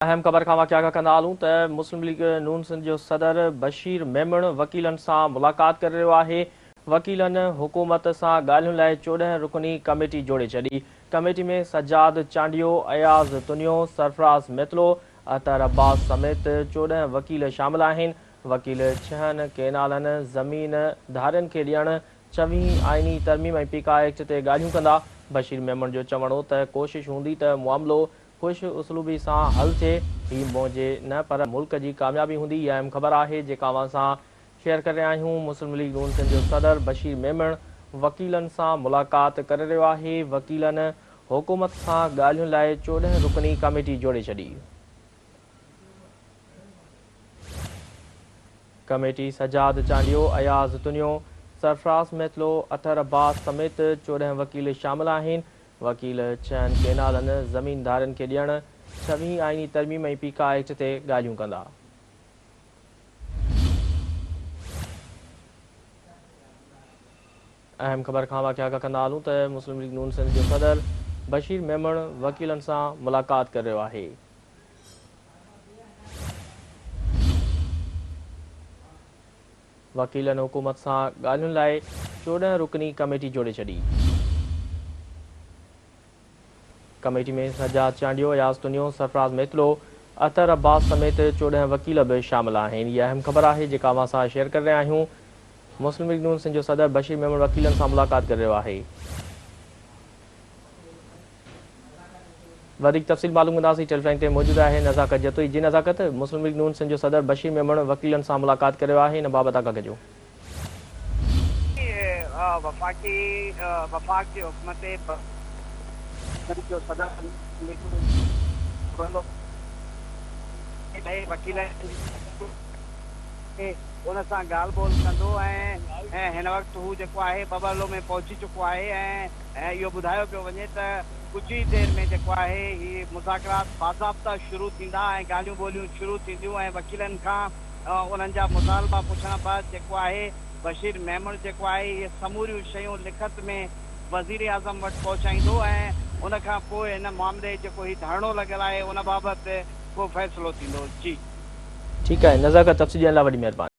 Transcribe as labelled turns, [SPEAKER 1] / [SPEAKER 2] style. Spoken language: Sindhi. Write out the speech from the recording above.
[SPEAKER 1] اهم خبر کان واقعا ڪندا هلون ته مسلم ليگ نون سنڌ جو صدر بشير ميمڻ وڪيلن سان ملاقات ڪري رهيو آهي، وڪيلن حڪومت سان ڳالهين لاء 14 رڪني ڪميٽي جوڙي ڇڏي، ڪميٽي ۾ سجاد چانڊيو، اياز تنيو، سرفراز ميتلو، اطهر عباس سميت 14 وڪيل شامل آهن، وڪيل ڇهن ڪينالن زمين ڌارين کي ڏيڻ، ڇويهين آئيني ترميم ۽ پيڪا ايڪٽ تي ڳالهيون ڪندا، بشير ميمڻ جو چوڻ هو ته ڪوشش هوندي ته معاملو خوش اسلوبي سان حل ٿئي، هي منهنجي نه پر ملڪ جي ڪاميابي هوندي، اها اهم خبر آهي جيڪا اوهان سان شيئر ڪري رهيا آهيون، مسلم ليگ نون سنڌ جو صدر بشير ميمڻ وڪيلن سان ملاقات ڪري رهيو آهي، وڪيلن حڪومت سان ڳالهين لاء 14 رڪني ڪميٽي جوڙي ڇڏي. ڪميٽي سجاد چانڊيو، اياز تنيو، سرفراز ميتلو، اطهر عباس سميت 14 وڪيل شامل آهن، وڪيل ڇهن ڪينالن زمين ڌارين کي ڏيڻ، ڇويهين آئيني ترميم ۽ پيڪا ايڪٽ تي ڳالهيون ڪندا. اهم خبر کان واقعا ڪندا هلون ته مسلم ليگ نون سنڌ جو صدر بشير ميمڻ وڪيلن سان ملاقات ڪري رهيو آهي. وڪيلن حڪومت سان ڳالهين لاء 14 رڪني ڪميٽي جوڙي ڇڏي. ڪميٽي ۾ سجاد چانڊيو، اياز تنيو، سرفراز ميتلو، اطهر عباس سميت 14 وڪيل به شامل آهن. هي اهم خبر آهي جيڪا اوهان سان شيئر ڪري رهيا آهيون. مسلم ليگ نون سنڌ جو صدر بشير ميمڻ وڪيلن سان ملاقات ڪري رهيو آهي. وڌيڪ تفصيل معلوم ڪنداسين ٽيليفون لائين تي موجود آهي نزاڪت جتوئي جي نزاڪت مسلم ليگ نون سنڌ جو صدر بشير ميمڻ وڪيلن سان ملاقات ڪري رهيو آهي ان بابت آگاهه ڪجو.
[SPEAKER 2] وفاقي وفاق جي حڪم تي سنڌ جو صدر وڪيلن ان سان ڳالهه ٻولهه ڪندو ۽ هن وقت هو جيڪو آهي ٻٻرلو ۾ پهچي چڪو آهي ۽ ۽ اهو ٻڌايو پيو وڃي ته ڪجهه ئي دير ۾ جيڪو آهي هي مذاڪرات باضابطه شروع ٿيندا ۽ ڳالهيون ٻولهيون شروع ٿينديون ۽ وڪيلن کان انهن جا مطالبا پڇڻ بعد جيڪو آهي بشير ميمڻ جيڪو آهي اهي سموريون شيون لکت ۾ وزيراعظم وٽ پهچائيندو ۽ ان کان پوء هن معاملي جيڪو هي ڌرڻو لڳل آهي ان بابت ڪو فيصلو ٿيندو. جي.
[SPEAKER 1] ٺيڪ آهي نزاڪت تفصيل ڏيڻ لاء وڏي مهرباني.